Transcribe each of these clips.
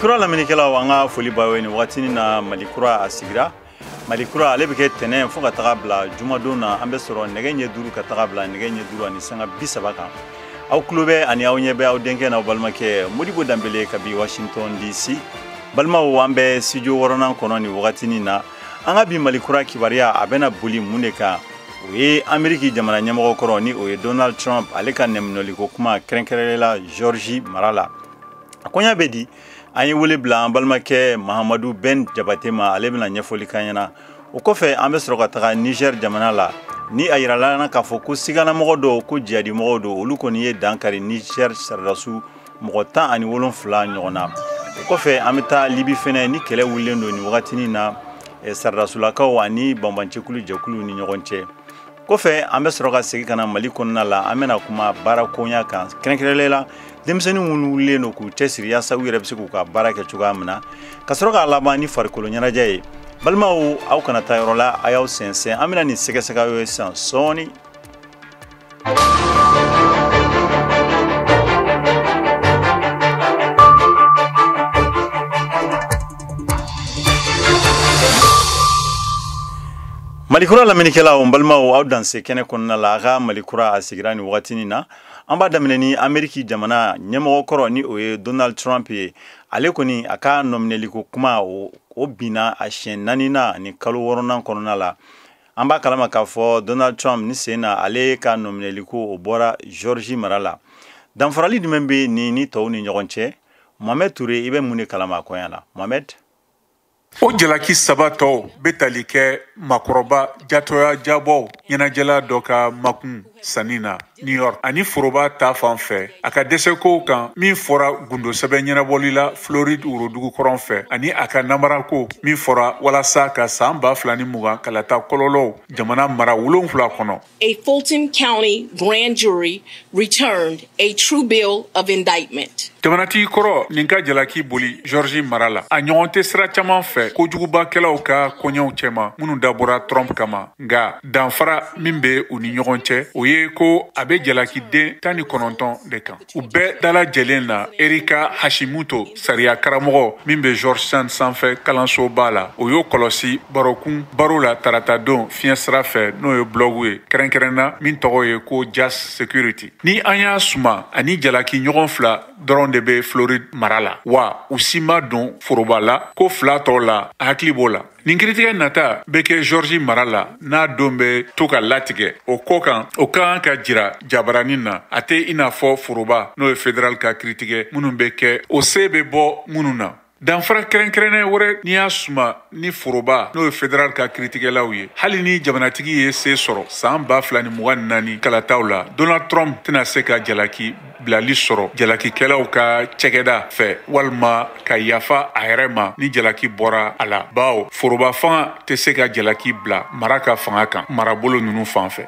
Malikura lamɛnnikɛlaw, an ka foli b'aw ye nin wagatinin na. Malikura a sigira, Malikura ale bɛ kɛ tɛnɛn fo ka taga bila jumadon na. An bɛ sɔrɔ nɛgɛ ɲɛ 5 ka taga bila nɛgɛ ɲɛ 5:30 kan. Aw tulo bɛ ani aw ɲɛ bɛ aw denkɛ n'aw balimakɛ Modibo Danbele kabi Washington DC. Balimaw, an bɛ studio 6nan kɔnɔ nin wagatinin na. An ka bi Malikura kibaruya a bɛna boli mun de kan? O ye Ameriki jamana ɲɛmɔgɔ kɔrɔ, ni o ye Donald Trump, ale ka nɛminɛliko kuma kɛrɛnkɛrɛnnenya la Georgie mara la. A koɲa bɛ di? An ye wele bila an balimakɛ Mahamadu Ben Jabate ma, ale bɛna ɲɛfɔli k'an ɲɛna. O kɔfɛ, an bɛ sɔrɔ ka taga Niger jamana la, ni a yirala an na k'a fɔ ko siganamɔgɔ dɔw, ko jihadimɔgɔw don, olu kɔni ye dankari Niger sɔrɔdasiw mɔgɔ 17 ɲɔgɔn na. O kɔfɛ, an bɛ taa Libi fɛnɛ, ni kɛlɛ wulilen don nin wagatinin na sɔrɔdasulakaw ani banbancɛkulu jɛkuluw ni ɲɔgɔn cɛ. Kɔfɛ, an bɛ sɔrɔ ka segin ka na Mali kɔnɔna la. An bɛna kuma baara koɲa kan, kɛrɛnkɛrɛnnenya la denmisɛnnin minnu wulilen don k'u cɛsiri yaasa u yɛrɛ bɛ se k'u ka baara kɛ cogoya min na, ka sɔrɔ k'a laban ni farikolo ɲɛnajɛ ye. Balimaw, aw kana taa yɔrɔ la, a y'aw sɛnsɛn, an bɛna nin sɛgɛsɛgɛ aw ye sisan sɔɔni. Malikura lamɛnnikɛlaw, n balimaw, aw danse kɛnɛ kɔnɔna la. A ka Malikura a sigira nin wagatinin na. An b'a daminɛ ni Ameriki jamana ɲɛmɔgɔ kɔrɔ, ni o ye Donald Trump ye. Ale kɔni, a ka nɔminɛliko kuma o binna a siɲɛ 4nan ni kalo 6nan kɔnɔna la. An b'a kalama k'a fɔ Donald Trump ni sen na, ale ka nɔminɛliko o bɔra Georgie mara la. Danfarali jumɛn bɛ nin ni tɔw ni ɲɔgɔn cɛ? Mohamed Toure, i bɛ mun de kalama a koɲa la, Mohamed? O jalaki 3 tɔw bɛ tali kɛ makɔrɔba jatɔya jabɔw ɲɛnajɛla dɔ ka makun sanni na New York, ani foroba ta fan fɛ a ka dɛsɛkow kan min fɔra gundosɛbɛn ɲɛnabɔli la Floride worodugu kɔrɔn fɛ, ani a ka namarako min fɔra walasa ka san 2020 kalata kɔlɔlɔw jamana mara 7 kɔnɔ. A Fulton County grand jury returned a true bill of indictment. Jamanatigi kɔrɔ nin ka jalaki boli Georgie mara la, a ɲɔgɔn tɛ sira caman fɛ kojugubakɛlaw ka koɲɛw cɛma minnu dabɔra Trump kama. Nka danfara min bɛ u ni ɲɔgɔn cɛ, o ye ko a bɛ jalakiden 19 de kan, u bɛɛ dalajɛlen na. Erika Hashimoto, sariya karamɔgɔ min bɛ Georgetown sanfɛ kalansoba la, o y'o kɔlɔsi barokun baro la tarata don fiɲɛ sira fɛ, n'o ye blɔgu ye kɛrɛnkɛrɛnna min tɔgɔ ye ko Just Security. Ni an y'a suma, ani jalaki ɲɔgɔn 2 dɔrɔn de bɛ Floride mara la, wa u si ma don foroba la ko 2 tɔw la, a hakili b'o la. Nin kiiritigɛ nata bɛ kɛ Georgie mara la, n'a don bɛ to ka latigɛ o kɔ kan, o ka kan ka jira jabaranin na. A tɛ i n'a fɔ foroba, n'o ye fédéral ka kiiritigɛ minnu bɛ kɛ, o se bɛ bɔ minnu na. Danfara kɛrɛnkɛrɛnnen wɛrɛ n'i y'a suma ni foroba, n'o ye fédéral ka kiiritigɛlaw ye, hali ni jamanatigi ye se sɔrɔ san 2024 kalataw la, Donald Trump tɛna se ka jalaki bilali sɔrɔ jalakikɛlaw ka cɛgɛda fɛ walima ka yafa a yɛrɛ ma ni jalaki bɔra a la, bawo foroba fanga tɛ se ka jalaki bila mara ka fanga kan marabolo ninnu fan fɛ.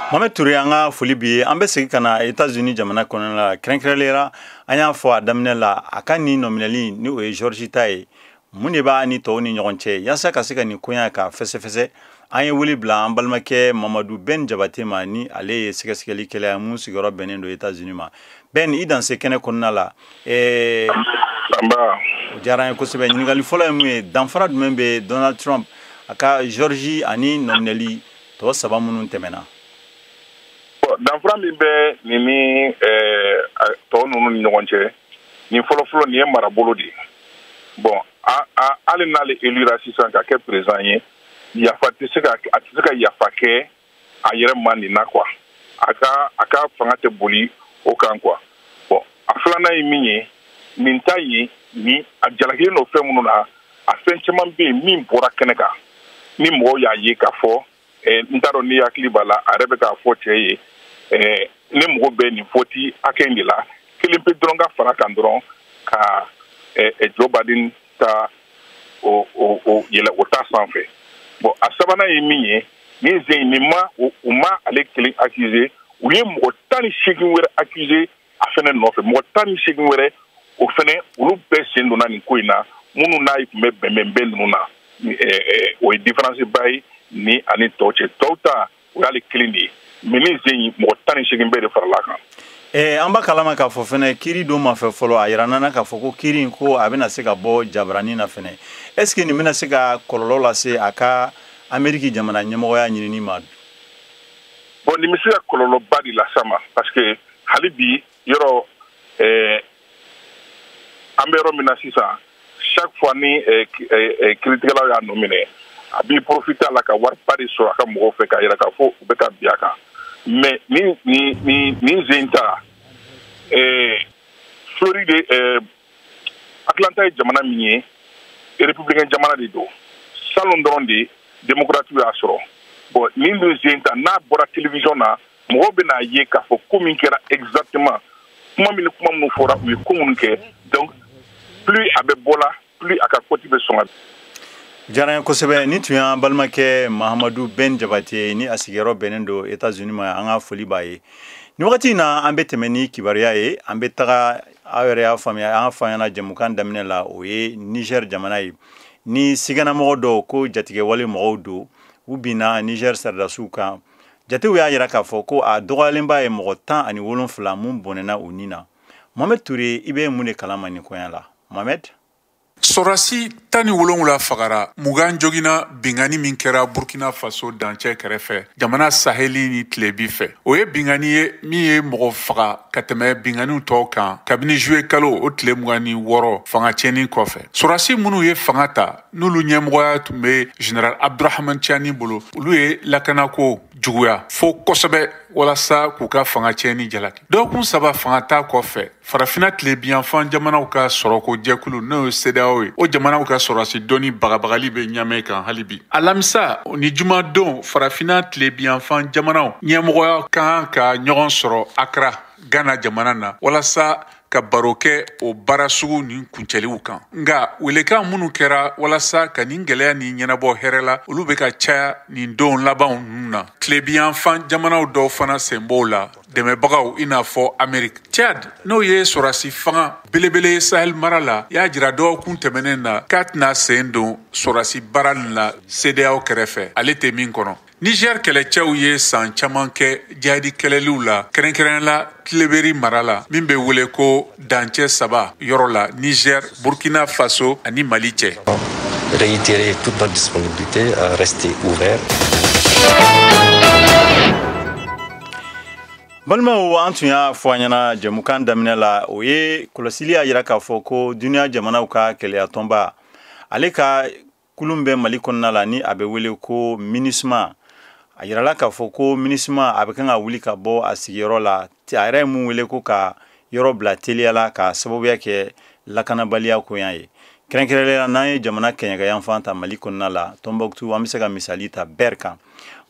Mohamed Toure, an ka foli b'i ye. An bɛ segin ka na États-Unis jamana kɔnɔna la, kɛrɛnkɛrɛnnenya la an y'a fɔ a daminɛ la, a ka nin nɔminɛli, ni o ye Georgie ta ye, mun de b'a ni tɔw ni ɲɔgɔn cɛ? Yaasa ka se ka nin koɲa ka fɛsɛfɛsɛ, an ye wele bila an balimakɛ Mamadu Ben Jabate ma, ni ale ye sɛgɛsɛgɛlikɛla ye mun sigiyɔrɔ bɛnnen don États-Unis ma. Ben, i danse kɛnɛ kɔnɔna la. O diyara an ye kosɛbɛ. Ɲininkali fɔlɔ ye mun ye? Danfara jumɛn bɛ Donald Trump a ka Georgie ani nɔminɛli tɔ 3 minnu tɛmɛna? Danfara min bɛ nin ni tɔ ninnu ni ɲɔgɔn cɛ, nin fɔlɔfɔlɔ nin ye marabolo de ye. Bon, hali n'ale élira sisan ka kɛ président ye, yafa tɛ se ka, a tɛ se ka yafa kɛ a yɛrɛ ma nin na quoi. A ka fanga tɛ boli o kan quoi. Bon, a filanan ye min ye, nin ta ye, ni a jalakilen don fɛn minnu na, a fɛn caman bɛ yen min bɔra kɛnɛ kan ni mɔgɔw y'a ye k'a fɔ. N t'a dɔn n'i hakili b'a la, a yɛrɛ bɛ k'a fɔ cɛ ye, ne mago bɛ nin foti hakɛ in de la, kelen pe dɔrɔn ka fara kan dɔrɔn ka Joe Biden ta o yɛlɛ o ta sanfɛ. Bon, a sabanan ye min ye, nin sen nin ma, u ma ale kelen accuser, u ye mɔgɔ 18 wɛrɛ accuser a fɛnɛ nɔfɛ. Mɔgɔ 18 wɛrɛ, o fɛnɛ olu bɛɛ sen donna nin ko in na, minnu n'a tun bɛ bɛnbɛnbɛn ninnu na. O ye différence ba ye ni ani tɔw cɛ. Tɔw ta, o y'ale kelen de ye, mais nin sen in mɔgɔ 18 bɛɛ de farala kan. An b'a kalama k'a fɔ fɛnɛ kiiri don ma fɛ fɔlɔ, a yira nana k'a fɔ ko kiiri in ko a bɛna se ka bɔ jabarani na fɛnɛ. Est ce que nin bɛna se ka kɔlɔlɔ lase a ka Amérique jamana ɲɛmɔgɔya ɲinini ma? Bon, nin bɛ se ka kɔlɔlɔba de las'a ma, parce que hali bi yɔrɔ an bɛ yɔrɔ min na sisan, chaque fois ni kiiritigɛlaw y'a nɔ minɛ, a b'i profiter a la ka wariba de sɔrɔ a ka mɔgɔw fɛ k'a yira k'a fɔ u bɛ ka bin a kan. Mais ni zen ta, Floride, Atlanta ye jamana min ye, républicain jamana de don. Salon dɔrɔn de démocrate y'a sɔrɔ. Bon, nin dun zen ta, n'a bɔra télévision na, mɔgɔw bɛna ye k'a fɔ ko min kɛra exactement, kuma min ni kuma minnu fɔra, u ye ko minnu kɛ. Donc plus a bɛ bɔ la, plus a ka koti bɛ sɔn ka. Diyara n ye kosɛbɛ. Ni tun y'an balimakɛ Mahamadu Ben Jabate, ni a sigiyɔrɔ bɛnnen don États-Unis ma, an ka foli b'a ye. Nin wagati in na, an bɛ tɛmɛ ni kibaruya ye. An bɛ taga, aw yɛrɛ y'a faamuya, an fa ɲɛna jɛmukan daminɛ la, o ye Niger jamana ye. Ni siganamɔgɔ dɔw ko jatigɛwale mɔgɔw don, u binna Niger sɔrɔdasiw kan. Jatew y'a yira k'a fɔ ko a dɔgɔyalenba ye mɔgɔ 17 mun bɔnɛna u ni na. Mohamed Touré, i bɛ mun de kalama nin koɲɛ la, Mohamed? Sɔrɔdasi 17 fagara, 20 joginna bingani min kɛra Burkina Faso dancɛ kɛrɛfɛ, jamana saheli ni tilebi fɛ. O ye bingani ye min ye mɔgɔ faga ka tɛmɛ binganiw tɔw kan kabini juillet kalo o tile 26 fanga tiɲɛni kɔfɛ. Sɔrɔdasi minnu ye fanga ta, n'olu ɲɛmɔgɔya tun bɛ général Abdurahman Tiani bolo, olu ye lakanako juguya fo kosɛbɛ walasa k'u ka fanga tiɲɛni jalaki. Dɔgɔkun 3 fanga ta kɔfɛ, Farafinna tilebiyanfan jamanaw ka sɔrɔko jɛkulu, n'o ye CEDEAO ye, o jamanaw ka sɔrɔdasi dɔnni bagabagali bɛ ɲamɛ kan hali bi. Alamisa ni jumadon, Farafinna tilebiyanfan jamanaw ɲɛmɔgɔya kan ka ɲɔgɔn sɔrɔ Accra, Ghana jamana na, walasa ka baro kɛ o baara sugu nin kuncɛliw kan. Nka welekan minnu kɛra walasa ka nin gɛlɛya nin ɲɛnabɔ hɛrɛ la, olu bɛ ka caya nin don labanw ninnu na. Tilebiyanfan jamanaw dɔw fana sen b'o la, dɛmɛbagaw i n'a fɔ Amérique. Tchad, n'o ye sɔrɔdasi fanga belebele ye Sahel mara la, y'a jira dɔgɔkun tɛmɛnen na k'a tɛna sen don sɔrɔdasi baara nin la CEDEAO kɛrɛfɛ, ale tɛ min kɔnɔ. Niger kɛlɛcɛw ye san caman kɛ jihadi kɛlɛliw la, kɛrɛnkɛrɛnnenya la Tileberi mara la, min bɛ wele ko dancɛ 3 yɔrɔ la, Niger, Burkina Faso ani Mali cɛ. Réitérer toute notre disponibilité à rester ouvert. Balimaw, an tun y'a fɔ an ɲɛna jɛmukan daminɛ la, o ye kɔlɔsili y'a yira k'a fɔ ko duniya jamanaw ka kɛlɛyatɔnba, ale ka kulun bɛ Mali kɔnɔna la, ni a bɛ wele ko MINUSMA. A yirala k'a fɔ ko MINUSMA a bɛ kan ka wuli ka bɔ a sigiyɔrɔ la. A yɛrɛ ye mun wele ko ka yɔrɔ bila teliya la ka sababuya kɛ lakanabaliya koɲa ye. Kɛrɛnkɛrɛnnenya la, n'an ye jamana kɛɲɛka ta Mali kɔnɔna la, Tombouctou, an bɛ se ka misali ta Bɛr kan.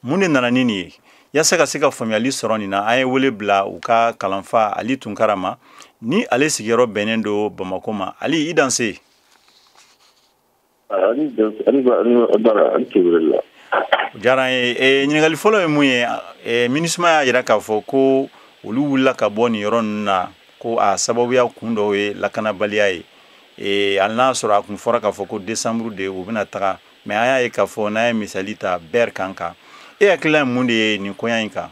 Mun de nana ni nin ye? Yaasa ka se ka faamuyali sɔrɔ nin na, an ye wele bila u ka kalanfa Ali Tunkara ma, ni ale sigiyɔrɔ bɛnnen don Bamakɔ ma. Ali, i danse. Diyara n ye. Ɲininkali fɔlɔ ye mun ye? MINUSMA y'a yira k'a fɔ ko olu wulila ka bɔ nin yɔrɔ ninnu na, ko a sababuya kun dɔw ye lakanabaliya ye. Hali n'a sɔrɔ a kun fɔra k'a fɔ ko décembre de u bɛna taga, mais an y'a ye k'a fɔ n'an ye misali ta Bɛr kan kan, e hakilina ye mun de ye nin koɲa in kan?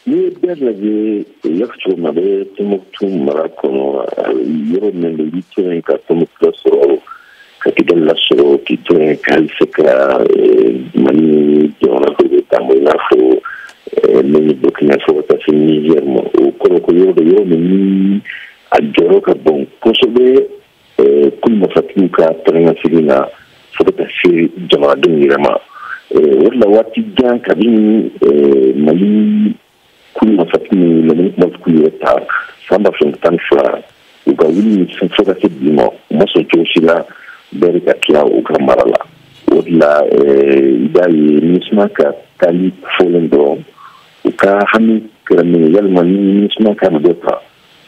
N'i ye Bɛr lajɛ, i y'a fɔ cogo min na, a bɛ Tombouctou mara kɔnɔ, yɔrɔ min don, i bɛ to yen ka Tombouctou lasɔrɔ, ka Kidali lasɔrɔ, k'i to yen ka hali se ka Mali jamana dɔw bɛ taa i n'a fɔ min ye Burkina fo ka taa se Niger ma. O kɔrɔ ko yɔrɔ dɔ, yɔrɔ min ni a jɔyɔrɔ ka bon kosɛbɛ kulu mafatigiw ka taa na fo ka taa se jamanadenw yɛrɛ ma. O de la waati jan kabini Mali kulu mafatigi ni lamini kuma k'u yɛrɛ ta san 2012, u ka wuli fo ka se bi ma, u ma sɔn cogo si la bɛɛ ka tila u ka mara la. O de la i b'a ye MINUSMA ka taali fɔlen dɔrɔn, u ka hami kɛra min ye, yalima ni MINUSMA ka dɔ ta,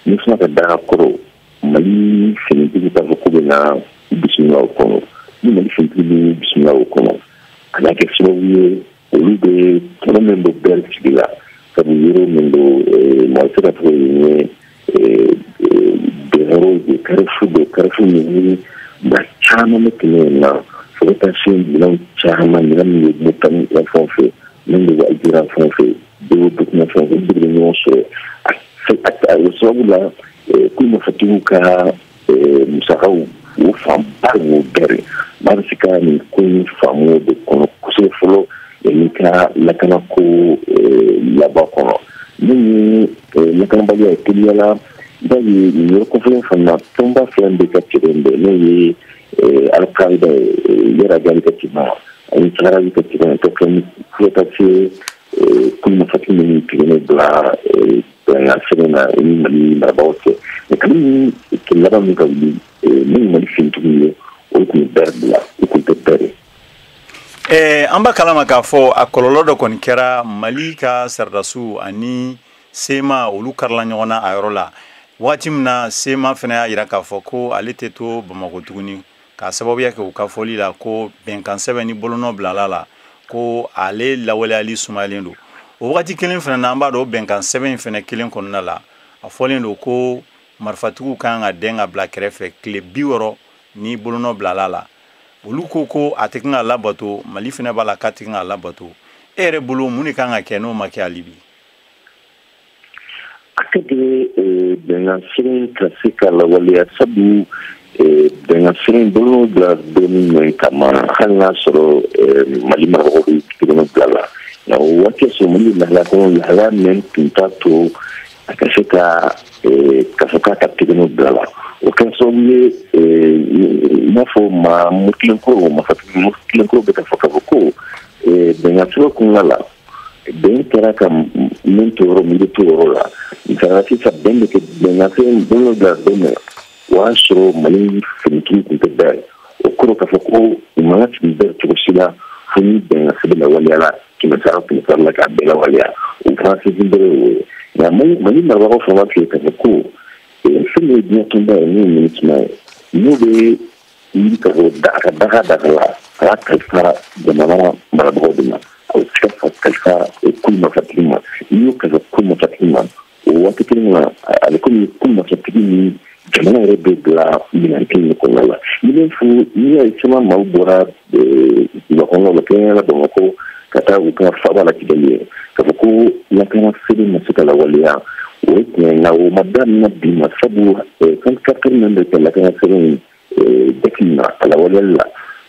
MINUSMA ka daga kɔrɔ, Mali finitigi t'a fɔ k'u bɛ na bisimila o kɔnɔ. Ni Mali finitigi bɛ bisimila o kɔnɔ, a n'a kɛ sababu ye olu bɛ tɔnɔ min bɔ Bɛr sigi la, sabu yɔrɔ min don, mɔgɔ tɛ se ka fɔ yen ye bɛnyɔrɔw de, carrefour don, carrefour min ni maa caman bɛ tɛmɛ yen na, fo ka taa se minɛnw caman, minɛn min bɛ Mauritanie yan fan fɛ, min bɛ bɔ Algérie yan fan fɛ, Guéo, Burkina Faso, olu bɛɛ bɛ ɲɔgɔn sɔrɔ. O sababu la, kulu marifatigiw ka musakaw, o fanba y'o bɛɛ. Maa bɛ se ka nin ko in faamu de kɔnɔ kosɛbɛ fɔlɔ yanni ka lakanako laban kɔnɔ. Min ye lakanabaliya ye teliya la, i b'a ye nin yɔrɔ kofɔlen fana, tɔnba fila bɛ ka cɛbɛn bɛn, n'o ye Alkaida ye, Iyad Ag Ghali ka cɛbɛn ani Saharawi ka cɛbɛn, ka kɛ fo ka taa se kulu marifatigi minnu tigɛlen bila bɛnkan sɛbɛn na ni Mali marabagaw cɛ. Mɛ kabini kɛlɛ laban min ka wuli, min ye Mali finitigiw ye, olu tun bɛ bɛrɛ bila, u tun tɛ bɛrɛ. An b'a kalama k'a fɔ a kɔlɔlɔ dɔ kɔni kɛra Mali ka saridasiw ani CMA, olu karila ɲɔgɔn na a yɔrɔ la. Waati min na CMA fana y'a jira k'a fɔ ko ale tɛ to Bamakɔ tuguni, k'a sababuya kɛ u ka fɔli la ko bɛnkan sɛbɛn ni bolonɔ bilala la, ko ale lawaleyali sumayalen don. O wagati kelen fana na, an b'a dɔn o bɛnkan sɛbɛn in fana kelen kɔnɔna la, a fɔlen don ko marifatigiw kan ka dɛn ka bila kɛrɛfɛ tile 60 ni bolonɔ bilala la. Olu ko ko a tɛ kan ka labato, Mali fana b'a la k'a tɛ kan ka labato. E yɛrɛ bolo, mun de kan ka kɛ n'o ma kɛ hali bi? A ka di bɛnkan sɛbɛn ka se ka lawaleya, sabu bɛnkan sɛbɛn bolonɔ bila don min kama, hali n'a sɔrɔ Mali marabagaw bɛ bolonɔ bila la, nka o waati sɔrɔ Mali bɛ lahalaya kɔnɔ, lahalaya min tun t'a to a ka se ka k'a fɔ k'a ka tɛgɛnɔ bila la. O kɛra sababu ye, i n'a fɔ maa murutilenkɔrɔ, mafatigi murutilenkɔrɔ bɛ ka fɔ k'a fɔ ko bɛnkan sɛbɛn kɔnɔna la, bɛn kɛra ka min to yɔrɔ min, bɛ to yɔrɔ la. Misaliya sisan, bɛn bɛ kɛ bɛnkan sɛbɛn bolonɔ bila don min, o y'a sɔrɔ Mali finitigiw tun tɛ bɛɛ. O kɔrɔ k'a fɔ ko u man ka sigi bɛɛ cogo si la fo ni bɛnkan sɛbɛn lawaleyala kɛmɛ sara kɛmɛ sara la, k'a bɛɛ lawaleya. O fana sinsin bere y'o ye. Nka Mali marabagaw fana b'a f'i ye k'a fɔ ko fɛn min ye diɲɛ tɔnba ye, n'o ye MINUSMA ye, n'o bɛ wuli ka bɔ a ka daga daga la, a b'a kalifa jamana marabagaw de ma. A bɛ se ka kalifa kulu marifatigi ma. N'i y'o kalifa kulu marifatigi ma, o waati kelen na, a bɛ komi kulu marifatigi ni jamana yɛrɛ bɛ bila minɛn kelen kɔnɔna la. Ni bɛ fo n'i y'a ye caman maaw bɔra duguba kɔnɔnaw la, kɛrɛnkɛrɛnnenya la Bamakɔ, ka taa u ka faaba la Kidali ye, k'a fɔ ko lakana feere ma se ka lawaleya, o ye tiɲɛ ye. Nka o ma daminɛ bi ma, sabu fɛn min bɛ kɛ lakana feere in jate min na a lawaleyali la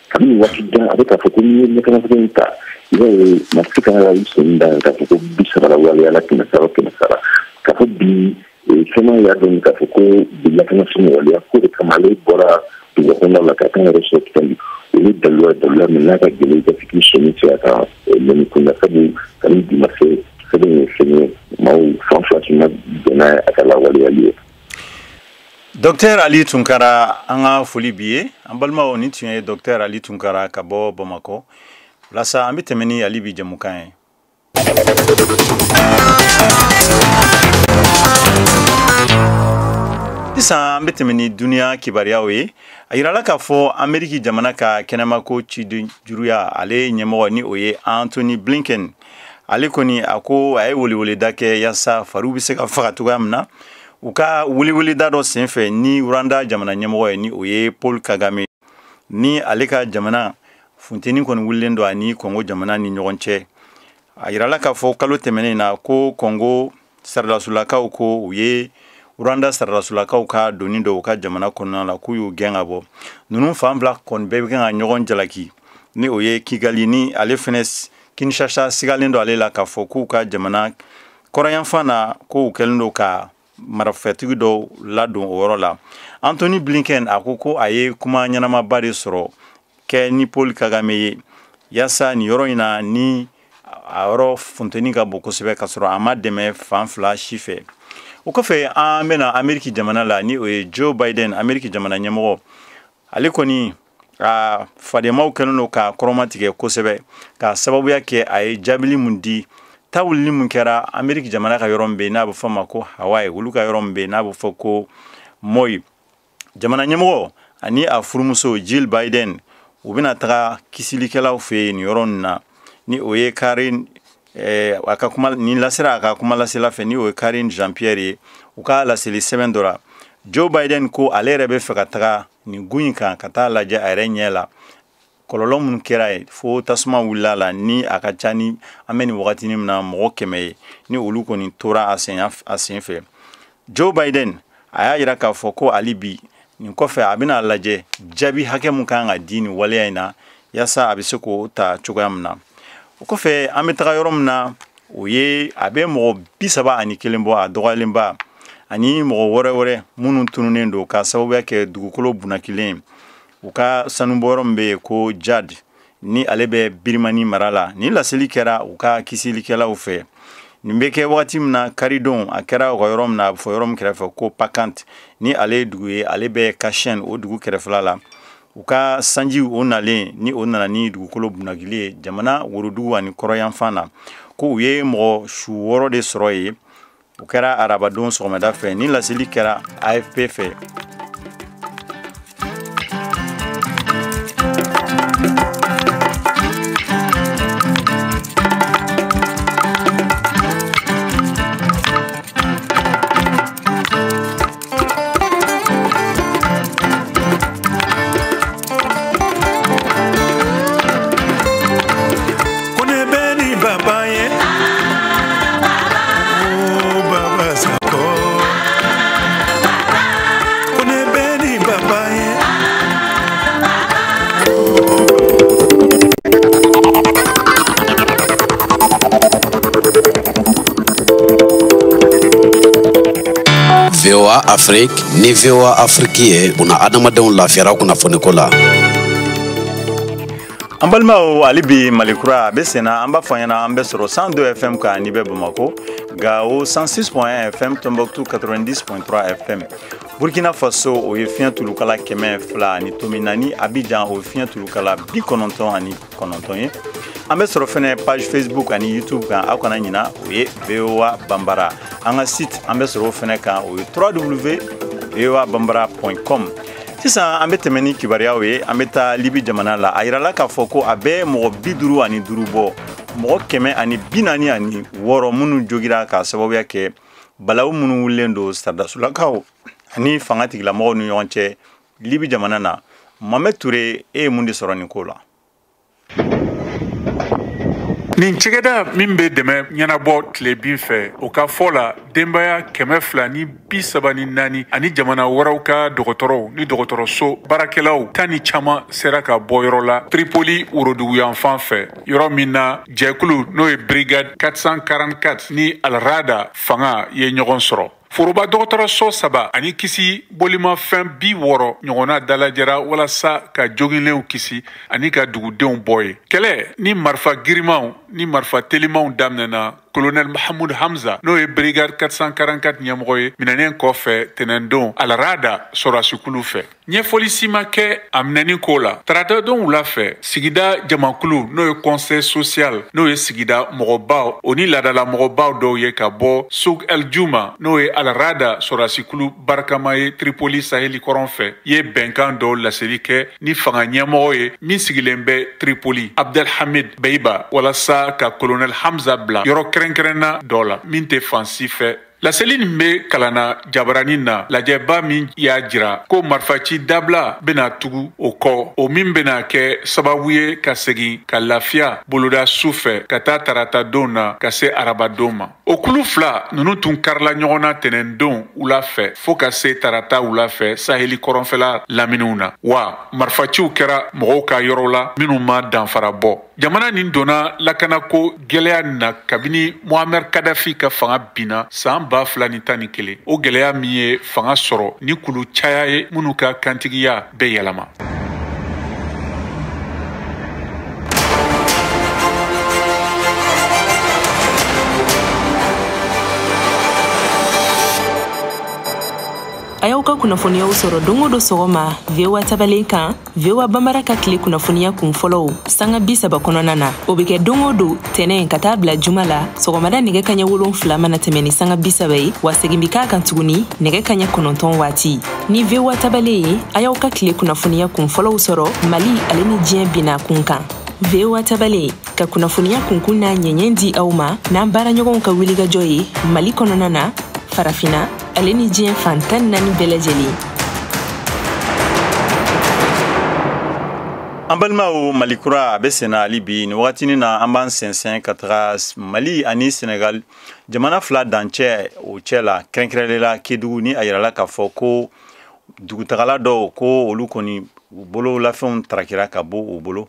kabini waati jan, a bɛ k'a fɔ ko n'i ye lakana feere in ta, i b'a ye ma se ka i sen da k'a fɔ ko 30 lawaleyala kɛmɛ sara kɛmɛ sara. K'a fɔ bi fɛn y'a dɔn k'a fɔ ko bi lakana feere waleya ko de kama ale bɔra duguba kɔnɔna la ka kan yɛrɛ sɔrɔ Kidali, o ye daluya daluya min n'a ka gɛlɛn i ka se k'i sɔnni cɛ a kan lɛnni kunda, sabu kabini bi ma se, sɛbɛn ye fɛn ye maaw fan fila tun ma bɛn n'a ye a ka lawaleyali ye. Docteur Ali Tunkara, an ka foli b'i ye. An balimaw, nin tun ye Docteur Ali Tunkara ka bɔ Bamakɔ. Walasa an bɛ tɛmɛ ni Ali bi jɛmukan ye. Sisan an bɛ tɛmɛ ni duniya kibaruyaw ye. A yirala k'a fɔ Ameriki jamana ka kɛnɛmako cidenjuruya, ale ɲɛmɔgɔ ni o ye Antony Blinken, ale kɔni a ko a ye weleweleda kɛ yaasa fariw bɛ se ka faga cogoya min na u ka weleweleda dɔ senfɛ ni Rwanda jamana ɲɛmɔgɔ ye, ni o ye Paul Kagame, ni ale ka jamana funteni kɔni wulilen don ani Congo jamana ni ɲɔgɔn cɛ. A yirala k'a fɔ kalo tɛmɛnen na ko Congo saradasulakaw ko u ye Rwanda saradasulakaw ka doni dɔw u ka jamana kɔnɔna la, k'u y'u gɛn ka bɔ. Ninnu fan fila kɔni bɛɛ bɛ kan ka ɲɔgɔn jalaki, ni o ye Kigali, ni ale fɛnɛ Kinshasa sigalen don ale la k'a fɔ k'u ka jamana kɔrɔnyanfan na, k'u kɛlen don ka marafɛtigi dɔw ladon o yɔrɔ la. Antony Blinken a ko ko a ye kuma ɲɛnamaba de sɔrɔ kɛ ni Paul Kagame ye yaasa nin yɔrɔ in na, ni a yɔrɔ funteni ka bon kosɛbɛ, ka sɔrɔ a ma dɛmɛ fan fila si fɛ. O kɔfɛ, an bɛna Ameriki jamana la, ni o ye Joe Biden, Ameriki jamana ɲɛmɔgɔ. Ale kɔni a fadenmaw kɛlen don k'a kɔrɔmatigɛ kosɛbɛ, k'a sababuya kɛ a ye jaabili mun di tawulili mun kɛra Ameriki jamana ka yɔrɔ min bɛ yen n'a bɛ fɔ ma ko Hawaii, olu ka yɔrɔ min bɛ yen n'a bɛ fɔ ko Maui. Jamana ɲɛmɔgɔ ani a furumuso Jill Biden, u bɛna taga kisilikɛlaw fɛ yen nin yɔrɔ nin na, ni o ye Karine, a ka kuma nin lasera a ka kuma lasela fɛ, ni o ye Karine Jean-Pierre ye. U ka laseli sɛbɛn dɔ la, Joe Biden ko ale yɛrɛ bɛ fɛ ka taga nin gun in kan ka taa lajɛ a yɛrɛ ɲɛ la. Kɔlɔlɔ minnu kɛra ye fo tasuma wulila la, ni a ka ca ni an bɛ nin wagatinin min na mɔgɔ 100 ye, ni olu kɔni tora a sen fɛ. Joe Biden a y'a jira k'a fɔ ko hali bi nin kɔfɛ a bɛna lajɛ jaabi hakɛ mun kan ka di nin waleya in na, yaasa a bɛ se k'o ta cogoya min na. O kɔfɛ an bɛ taga yɔrɔ min na, o ye a bɛ mɔgɔ 31 bɔ, a dɔgɔyalenba, ani mɔgɔ wɛrɛ minnu tununnen don ka sababuya kɛ dugukolo bunnakilen. U ka sanubɔyɔrɔ min bɛ yen ko Jad, ni ale bɛ Birimani mara la. Nin laseli kɛra u ka kisilikɛlaw fɛ. Nin bɛ kɛ waati min na karidon, a kɛra u ka yɔrɔ min na, a bɛ fɔ yɔrɔ min kɛrɛfɛ ko Pakant, ni ale ye dugu ye, ale bɛ Kashen o dugu kɛrɛfɛla la. U ka sanji o nalen, ni o nana ni dugukolo bunnakili ye jamana worodugu ani kɔrɔyanfan na, ko u ye mɔgɔ su 6 de sɔrɔ yen. O kɛra arabadon sɔgɔmada fɛ. Ni laseli kɛra AFP fɛ. VOA Afrique ni VOA Afrique ye buna adamadenw lafiyara kunnafoniko la. An balimaw, hali bi Malikura a bɛ senna. An b'a fɔ ɲɛna an bɛ sɔrɔ 102 FM kan n'i bɛ Bamakɔ, Gao 106.1 FM, Tombouctou 90.3 FM. Burkina Faso o ye fiɲɛ tulukala 204, Abidjan o ye fiɲɛ tulukala 99 ye. An bɛ sɔrɔ fɛnɛ page Facebook ani YouTube kan, aw kana ɲina, o ye VOA Bambara. An ka site an bɛ sɔrɔ o fɛnɛ kan, o ye www.voabambara.com. Sisan an bɛ tɛmɛ ni kibaruyaw ye. An bɛ taa Libi jamana la. A yirala k'a fɔ ko a bɛ mɔgɔ 55 bɔ, mɔgɔ 146 minnu jogira k'a sababuya kɛ balawu minnu wulilen don saradasulakaw ani fanga tigilamɔgɔw ni ɲɔgɔn cɛ Libi jamana na. Mohamed Touré, e ye mun de sɔrɔ nin ko la? Nin cɛgɛda min bɛ dɛmɛ ɲɛnabɔ tilebin fɛ, o ka fɔ la, denbaya 234 ani jamana wɛrɛw ka dɔgɔtɔrɔw ni dɔgɔtɔrɔso baarakɛlaw 10 ni caman sera ka bɔ yɔrɔ la Tripoli woroduguyanfan fɛ, yɔrɔ min na jɛkulu n'o ye Brigade 444 ni Alrada fanga ye ɲɔgɔn sɔrɔ. Foroba dɔgɔtɔrɔso saba ani kisi bolimafɛn 60 ɲɔgɔnna dalajɛra walasa ka joginlenw kisi ani ka dugudenw bɔ ye. Kɛlɛ ni marifa girimanw ni marifa telimanw daminɛna Colonel Mahamud Hamza, n'o ye Brigade 444 ɲɛmɔgɔ ye, minɛnen kɔfɛ tɛnɛndon Alrada sɔrɔdasikulu fɛ. Ɲɛfɔli si ma kɛ a minɛni ko la. Taratadon wula fɛ, sigida jamakulu n'o ye conseil social, n'o ye sigida mɔgɔbaw o ni laadala mɔgɔbaw dɔw ye ka bɔ Sug El Juma, n'o ye Alrada sɔrɔdasikulu barikama ye Tripoli saheli kɔrɔn fɛ, ye bɛnkan dɔw laseli kɛ ni fanga ɲɛmɔgɔ ye min sigilen bɛ Tripoli, Abdelhamid Beiba, walasa ka Colonel Hamza bila yɔrɔ kɛrɛnkɛrɛnna dɔ la min tɛ fan si fɛ. Laseli nin bɛ kalanna jabaranin na lajɛba min y'a jira ko marifaci dabila bɛna tugu o kɔ, o min bɛna kɛ sababu ye ka segin ka lafiya boloda su fɛ ka taa tarata don na ka se arabadon ma. O kulu fila ninnu tun karila ɲɔgɔn na tɛnɛndon wula fɛ fo ka se tarata wula fɛ saheli kɔrɔnfɛla laminiw na, wa marifaciw kɛra mɔgɔw ka yɔrɔ la minnu ma danfara bɔ. Jamana nin donna lakanako gwɛlɛya na kabini Muammar Kadafi ka fanga binna san 2011, o gwɛlɛya min ye fanga sɔrɔ ni kulu caya ye minnu ka kantigiya bɛ yɛlɛma. A y'aw ka kunnafoniyaw sɔrɔ don o don sɔgɔma VOA tabalen kan, VOA Bambara ka tile kunnafoniya kun fɔlɔw sanga 30 kɔnɔna na. O bɛ kɛ don o don tɛnɛ ka taa bila juma la sɔgɔmada nɛgɛ kaɲɛ 7 mana tɛmɛ ni sanga 30 ye, wa segin bi k'a kan tuguni nɛgɛ kaɲɛ 9 waati. Ni VOA tabalen ye, a y'aw ka tile kunnafoniya kun fɔlɔw sɔrɔ Mali ale ni diɲɛ bina kun kan. VOA tabalen ka kunnafoniya kunkun n'a ɲɛɲɛ di aw ma n'an baaraɲɔgɔnw ka wulikajɔ ye Mali kɔnɔna na, Farafina ale ni diɲɛ fan 14 bɛɛ lajɛlen. An balimaw, Mali kura a bɛ senna hali bi. Nin wagatinin na, an b'an sɛnsɛn ka taga Mali ani Senegal jamana fila dancɛ o cɛ la, kɛrɛnkɛrɛnlen la Kedugu, ni a yirala k'a fɔ ko dugutagala dɔw ko olu kɔni u bololafɛnw tarakira ka bɔ u bolo.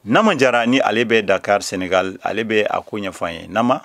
Nama Jara ni ale bɛ Dakar, Senegal, ale bɛ a ko ɲɛfɔ an ye. Nama.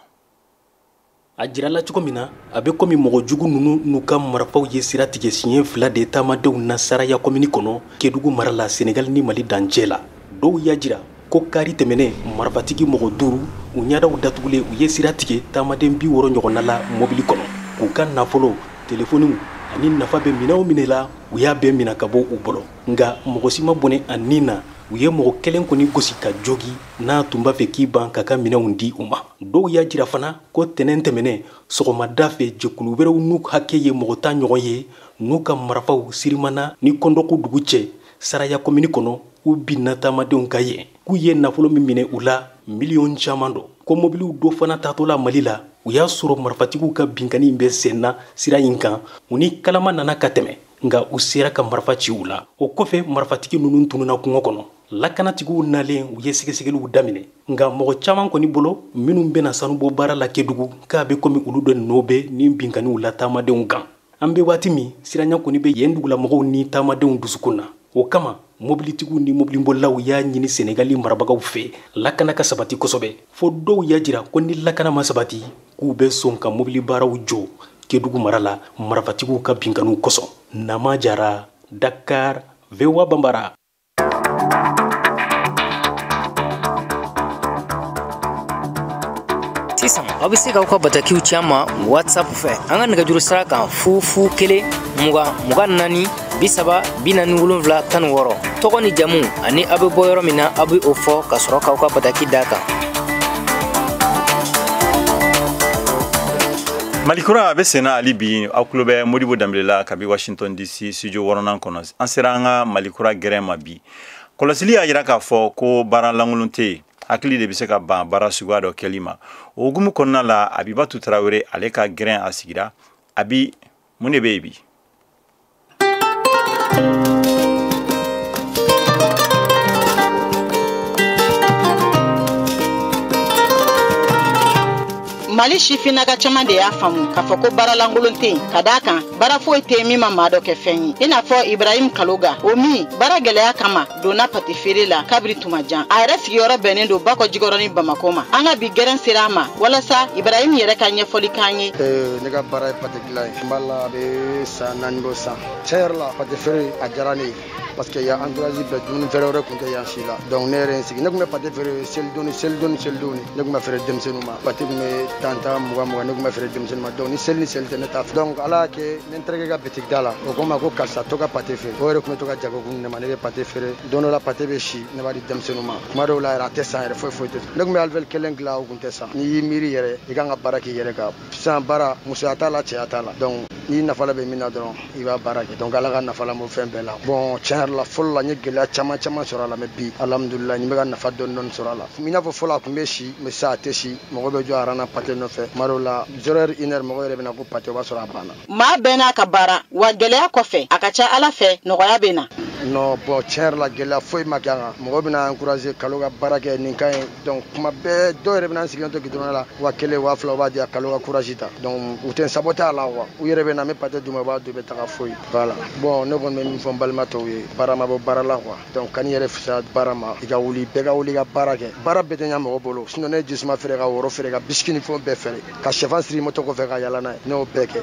A jirala cogo min na, a bɛ komi mɔgɔ jugu ninnu n'u ka marifaw ye sira tigɛ siɲɛ 2 de taamadenw na Saraya komini kɔnɔ, Kedugu mara la, Senegal ni Mali dancɛ la. Dɔw y'a jira ko kari tɛmɛnen, marifatigi mɔgɔ 5, u ɲɛdaw datugulen, u ye sira tigɛ taamaden 60 ɲɔgɔnna la mobili kɔnɔ, k'u ka nafolo, telefɔniw ani nafa bɛ minɛn o minɛ la, u y'a bɛɛ minɛ ka bɔ u bolo. Nka mɔgɔ si ma bɔnɛ a nin na. U ye mɔgɔ kelen kɔni gosi ka jogi n'a tun b'a fɛ k'i ban k'a ka minɛnw di u ma. Dɔw y'a jira fana ko tɛnɛn tɛmɛnen sɔgɔmada fɛ, jɛkulu wɛrɛw n'u hakɛ ye mɔgɔ 10 ɲɔgɔn ye, n'u ka marifaw Sirimana ni Kɔndɔku dugu cɛ, Saraya komini kɔnɔ, u binna taamadenw ka yen, k'u ye nafolo min minɛ u la, miliyɔn caman don. Ko mobiliw dɔ fana taatɔ la Mali la, u y'a sɔrɔ marifatigiw ka binkanni bɛ sen na sira in kan. U ni kalama nana ka tɛmɛ, nka u sera ka marifa ci u la. O kɔfɛ, marifatigi ninnu tununna kungo kɔnɔ. Lakanatigiw nalen, u ye sɛgɛsɛgɛliw daminɛ. Nka mɔgɔ caman kɔni bolo, minnu bɛna sanubɔ baara la Kedugu, k'a bɛ komi olu dɔ nɔ bɛ ni binkanniw la taamadenw kan. An bɛ waati min, siranya kɔni bɛ yen dugulamɔgɔw ni taamadenw dusukun na. O kama, mobilitigiw ni mobilibolilaw y'a ɲini Senegali marabagaw fɛ, lakana ka sabati kosɛbɛ, fo dɔw y'a jira ko ni lakana ma sabati, k'u bɛ sɔn ka mobili baaraw jɔ Kedugu mara la, marifatigiw ka binkanniw kosɔn. Nama Jara, Dakar, VOA Banbara. Sisan aw bɛ se k'aw ka batakiw ci an ma WhatsApp fɛ, an ka nɛgɛjuru sira kan: 0 0 1 20 24 30 47 16. Tɔgɔ ni jamu ani aw bɛ bɔ yɔrɔ min na, aw bɛ o fɔ ka sɔrɔ k'aw ka bataki d'a kan. Malikura a bɛ senna hali bi. Aw tulo bɛ Modibo Danbele la kabi Washington DC studio wɔɔrɔnan kɔnɔ. An sera an ka Malikura gɛrɛn ma bi. Kɔlɔsili y'a jira k'a fɔ ko baara lankolon tɛ yen, hakili de bɛ se ka ban baara suguya dɔ kɛli ma. O hukumu kɔnɔna la, Abibatu Tarawele, ale ka gɛrɛn a sigira. Abi, mun de bɛ yen bi? Mali sifinnaka caman de y'a faamu k'a fɔ ko baaralankolon tɛ yen, ka d'a kan baara foyi tɛ yen min ma maa dɔ kɛ fɛn ye, i n'a fɔ Ibrahim Kaloga, o min baara gɛlɛya kama donna pâté feere la kabiri tuma jan. A yɛrɛ sigiyɔrɔ bɛnnen don Bakɔ Jikɔrɔni Bamako ma. An ka bi gɛrɛn sera a ma walasa Ibrahim yɛrɛ ka ɲɛfɔli k'an ye. Ne ka baara ye pâté dilan ye. N b'a la, a bɛ san 4 bɔ san. Tiɲɛ yɛrɛ la, pâté feere a diyara ne ye, parce que yan entourage bɛɛ, dumuni feere wɛrɛ tun tɛ yan si la. Donc ne yɛrɛ ye n sigi, ne tun bɛ pâté feere selidon ni selidon ni selidon. Ne tun bɛ feere denmisɛnninw ma. Pâté tun bɛ 10 10, 20 20, ne tun bɛ feere denmisɛnninw ma. Donc ni seli ni seli tɛ, ne t'a fɛ. Donc Ala y'a kɛ, ne n terikɛ ka bitigi da la, o ko n ma ko karisa, to ka pâté feere. O yɛrɛ tun bɛ to ka jagokun ne ma. Ne bɛ pâté feere, don dɔ la pâté bɛ si, ne b'a di denmisɛnninw ma. Tuma dɔw la yɛrɛ, a tɛ san yɛrɛ, foyi foyi tɛ. Ne tun bɛ alvéole kelen dilan, o tun tɛ san. N'i y'i miiri yɛrɛ, i kan ka baara k'i yɛrɛ kan sisan. Baara, musoya t'a la, cɛya t'a la. Donc n'i nafa bɛ min na dɔrɔn, i b'a baara kɛ. Donc Ala ka nafa la bɔ fɛn bɛɛ la. Bon, tiɲɛ yɛrɛ la, fɔlɔ la, n ye gɛlɛya caman caman sɔrɔ a la, mais bi, alhamdulilah, n bɛ ka nafa dɔɔni dɔɔni sɔrɔ a la. I n'a fɔ fɔlɔ, a tun bɛ si, mais sisan a tɛ si. Mɔgɔ bɛ jɔ aran na pâté nɔfɛ. Tuma dɔw la, 0 heure, 1 heure, mɔgɔ yɛrɛ bɛ na ko pâté, o b'a sɔrɔ a banna. Maa bɛɛ n'a ka baara wa. Gɛlɛya kɔfɛ, a ka ca Ala fɛ, nɔgɔya bɛ na. Non, bon, tiɲɛ yɛrɛ la, gɛlɛya foyi ma kɛ an kan. Mɔgɔ bɛna encourager kalo ka baara kɛ, nin ka ɲi. Donc kuma bɛɛ, dɔw yɛrɛ bɛna n sigilen to goudron la, 1000, 2000, u b'a di yan, kalo ka courage ta. Donc u tɛ n saboter a la quoi. U yɛrɛ bɛ na, n bɛ pâté d'u ma, u b'a dun, u bɛ taga, foyi. Voilà. Bon, ne kɔni bɛ min fɔ n balima tɔw ye, baara ma bɔ baara la quoi. Donc kan'i yɛrɛ fisaya baara ma, i ka wuli, bɛɛ ka wuli ka baara kɛ. Baara bɛɛ tɛ ɲɛ mɔgɔ bolo. Sinon ne ye jisuma feere, ka woro feere, ka biscuit ni fɛnw bɛɛ feere, ka sɛfan siri moto kɔfɛ ka yala n'a ye, ne y'o bɛɛ kɛ.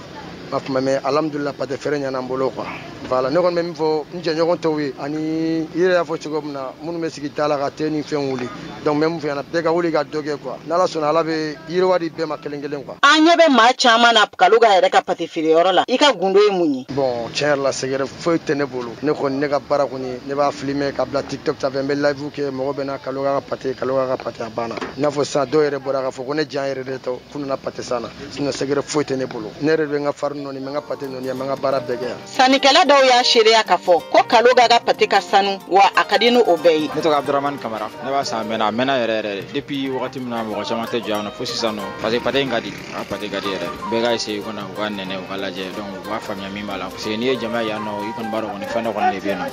M'a faamu, mais alhamdulilah, pâté feere ɲɛna n bolo quoi. Voilà. Ne kɔni bɛ min fɔ n jɛɲɔgɔn tɔw ye, ani i yɛrɛ y'a fɔ cogo min na, minnu bɛ sigi da la ka te ni fɛn wuli, donc n bɛ mun fɛ ɲɛna, bɛɛ ka wuli ka dɔ kɛ quoi. N'Ala sɔnna, Ala bɛ yiriwa di bɛɛ ma kelen kelen quoi. An ɲɛ bɛ maa caman na Kaloga yɛrɛ ka pâté feereyɔrɔ la. I ka gundo ye mun ye? Bon, tiɲɛ yɛrɛ la, secret foyi tɛ ne bolo. Ne kɔni, ne ka baara kɔni, ne b'a filmer ka bila TikTok sanfɛ, n bɛ live kɛ, mɔgɔ bɛ na Kaloga ka pâté, Kaloga ka pâté, a banna. I n'a fɔ sisan, dɔw yɛrɛ bɔra k'a fɔ ko ne jan yɛrɛ de tɔ k'u nana pâté san na. Sinon secret foyi tɛ ne bolo. Ne yɛrɛ bɛ n ka farine nɔni, n bɛ n ka pâté nɔni, n bɛ n ka baara bɛɛ kɛ yan. Sannikɛla dɔw Sannikɛlaw y'a seereya k'a fɔ ko Kaloga ka pate ka sanu wa a ka di n'o bɛɛ ye. Ne tɔgɔ Abdurahmane Kamara, ne b'a san a mɛnna, a mɛnna yɛrɛ yɛrɛ de. Depuis wagati min na mɔgɔ caman tɛ jɔ yan nɔ fo sisan nɔ, parce que pate in ka di, a pate ka di yɛrɛ. Bɛɛ ka essayer u kana u ka nɛnɛ u ka lajɛ, donc u b'a faamuya min b'a la. Parce que n'i ye jama yan nɔ, i kɔni b'a dɔn kɔni fɛn dɔ kɔni de bɛ yen nɔ.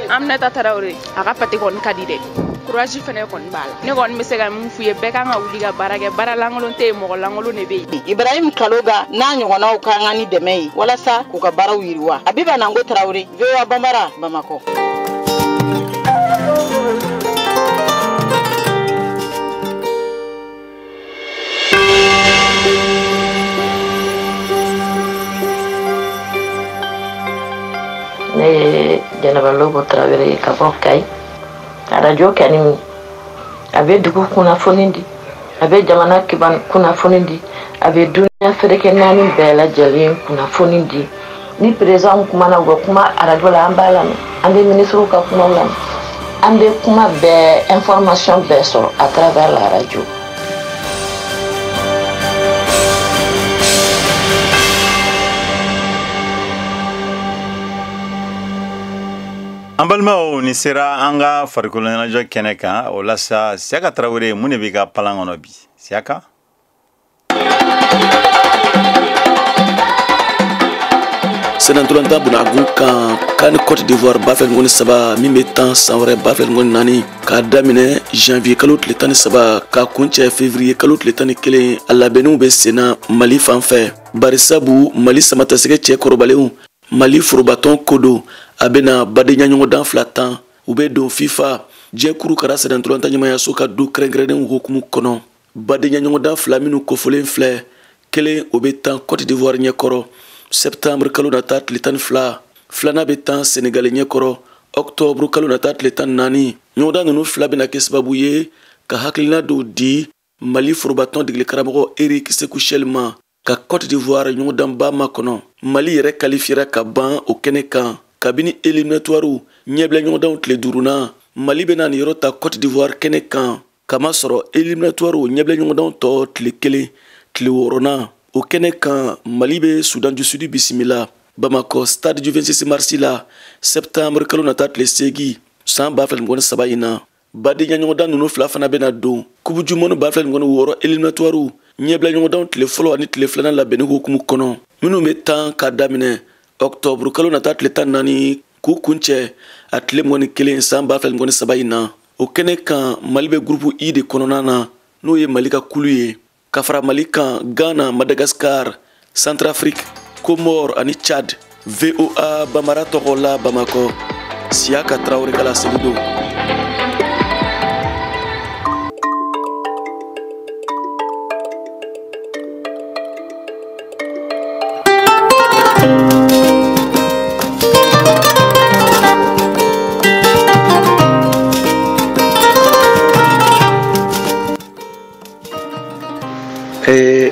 Aminata Tarawele, a ka pate kɔni ka di dɛ. Courage fɛnɛ kɔni b'a la. Ne kɔni bɛ se ka mun f'u ye, bɛɛ kan ka wuli ka baara kɛ, baara lankolon tɛ yen, mɔgɔ lankolon de bɛ yen. Ibrahim Kaloga n'a ɲɔgɔnnaw ka kan ni dɛmɛ ye walasa k'u ka baaraw yiriwa. Abiba Nango Tarawele, VOA Bambara, Bamakɔ. Ne ye Jɛnɛba Lobo Tarawele ye ka bɔ Kayi. Arajo kɛni a bɛ dugu kunnafoni di, a bɛ jamana kunnafoni di, a bɛ duniya ferekɛ naani bɛɛ lajɛlen kunnafoni di. Ni président kumana u bɛ kuma arajo la, an b'a lamɛn, an bɛ minisiriw ka kumaw lamɛn, an bɛ kuma bɛɛ, information bɛɛ sɔrɔ à travers la radio. An balimaw, ni sera an ka farikolo ɲɛnajɛ kɛnɛ kan. O la sa, Siyaka Tarawele, mun de b'i ka palan kɔnɔ bi, Siyaka? Senatɔlɔntan bunagun kan CAN Côte d'Ivoire 2023 min bɛ tan san wɛrɛ 2024, k'a daminɛ janvier kalo tile 13 k'a kuncɛ février kalo tile 11, a labɛnniw bɛ senna Mali fan fɛ. Barisabu Mali samatasɛgɛ cɛ kɔrɔbalenw, Mali forobatɔn ko don, a bɛna badenya ɲɔgɔndan 2 tan. U bɛ don FIFA jɛkuru kɛra sennantolatan ɲɛmayaso ka du kɛrɛnkɛrɛnnenw hukumu kɔnɔ. Badenya ɲɔgɔndan 2 minnu kofɔlen filɛ, kelen o bɛ tan Côte d'Ivoire ɲɛkɔrɔ septembre kalo nata tile 12, filanan bɛ tan Senegal ɲɛkɔrɔ octobre kalo nata tile 14. Ɲɔgɔndan ninnu 2 bɛna kɛ sababu ye ka hakilina dɔw di Mali forobatɔn degeli karamɔgɔ Eric Sekou Chelle ma ka Côte d'Ivoire ɲɔgɔndanba makɔnɔ. Mali yɛrɛ kalifiyera ka ban o kɛnɛ kan kabini éliminatoire ɲɛbila ɲɔgɔndanw tile 5nan. Mali bɛna nin yɔrɔ ta Côte d'Ivoire kɛnɛ kan kamasɔrɔ éliminatoire ɲɛbila ɲɔgɔndanw tɔ tile 1 tile 6nan. O kɛnɛ kan, Mali bɛ Soudan du Sud bisimila Bamakɔ stade du 26 mars la septembre kalo nata tile 8 san 2023 in na. Badenya ɲɔgɔndan ninnu 2 fana bɛna don Coupe du monde 2026 éliminatoire ɲɛbila ɲɔgɔndanw tile fɔlɔ ani tile 2nan labɛnni hukumu kɔnɔ, minnu bɛ tan k'a daminɛ octobre kalo nata tile 14 k'u kuncɛ a tile 21 san 2023 in na. O kɛnɛ kan, Mali bɛ groupe I de kɔnɔna na, n'o ye Mali ka kulu ye, ka fara Mali kan Ghana, Madagascar, Centrafrique, Comores ani Tchad. VOA Bambara tɔgɔ la Bamakɔ, Siyaka Tarawele ka laseli don.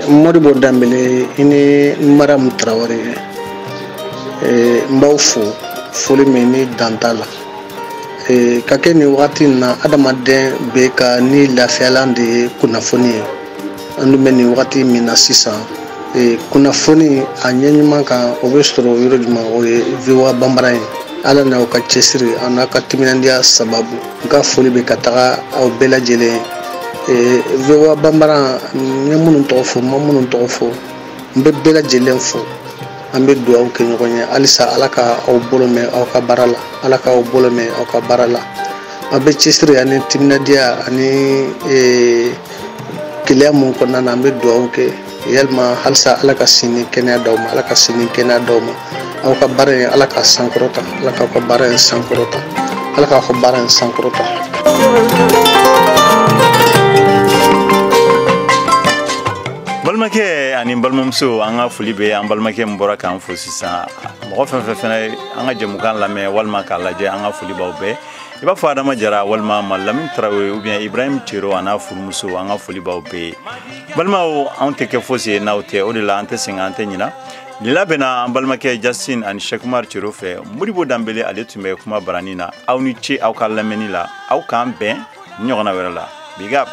Modibo Dambele i ni Mariam Tarawele, n b'aw fo foli min ni dan t'a la. Ka kɛ nin wagati in na, adamaden bɛ ka ni lafiyalan de ye kunnafoni ye. An dun bɛ nin wagati min na sisan, kunnafoni a ɲɛ ɲuman kan, o bɛ sɔrɔ yɔrɔ jumɛn? O ye VOA Bambara ye. Ala n'aw ka cɛsiri a n'a ka timinandiya sababu, n ka foli bɛ ka taga aw bɛɛ lajɛlen. VOA Bambara, n ye minnu tɔgɔ fɔ, n ma minnu tɔgɔ fɔ, n bɛ bɛɛ lajɛlen fo. An bɛ dugawu kɛ ɲɔgɔn ye halisa, Ala ka aw bolo mɛn aw ka baara la, Ala k'aw bolo mɛn aw ka baara la. Aw bɛ cɛsiri ani timinandiya ani gɛlɛya mun kɔnɔna na, an bɛ dugawu kɛ yalima halisa Ala ka sini kɛnɛya d'aw ma, Ala ka sini kɛnɛya d'aw ma. Aw ka baara in, Ala ka sankɔrɔta, Ala k'aw ka baara in sankɔrɔta, Ala k'aw ka baara in sankɔrɔta. Balimakɛ ani balimamuso, an ka foli bɛ an balimakɛ min bɔra k'an fo sisan. Mɔgɔ fɛn fɛn fɛnɛ an ka jɛmukan lamɛn walima k'a lajɛ, an ka foli b'aw bɛɛ. I b'a fɔ Adama Jara walima Malamine Tarawele ou bien Ibrahim Cero a n'a furumuso, an ka foli b'aw bɛɛ. Balimaw, anw tɛ kɛ fosi ye n'aw tɛ, o de la an tɛ sɛgɛn, an tɛ ɲina. Nin labɛnna an balimakɛ Justin ani Cheikh Umar Cero fɛ. Modibo Danbele ale tun bɛ kuma barani na. Aw ni ce aw ka lamɛnni la, aw k'an bɛn ɲɔgɔnna wɛrɛ la. Big up.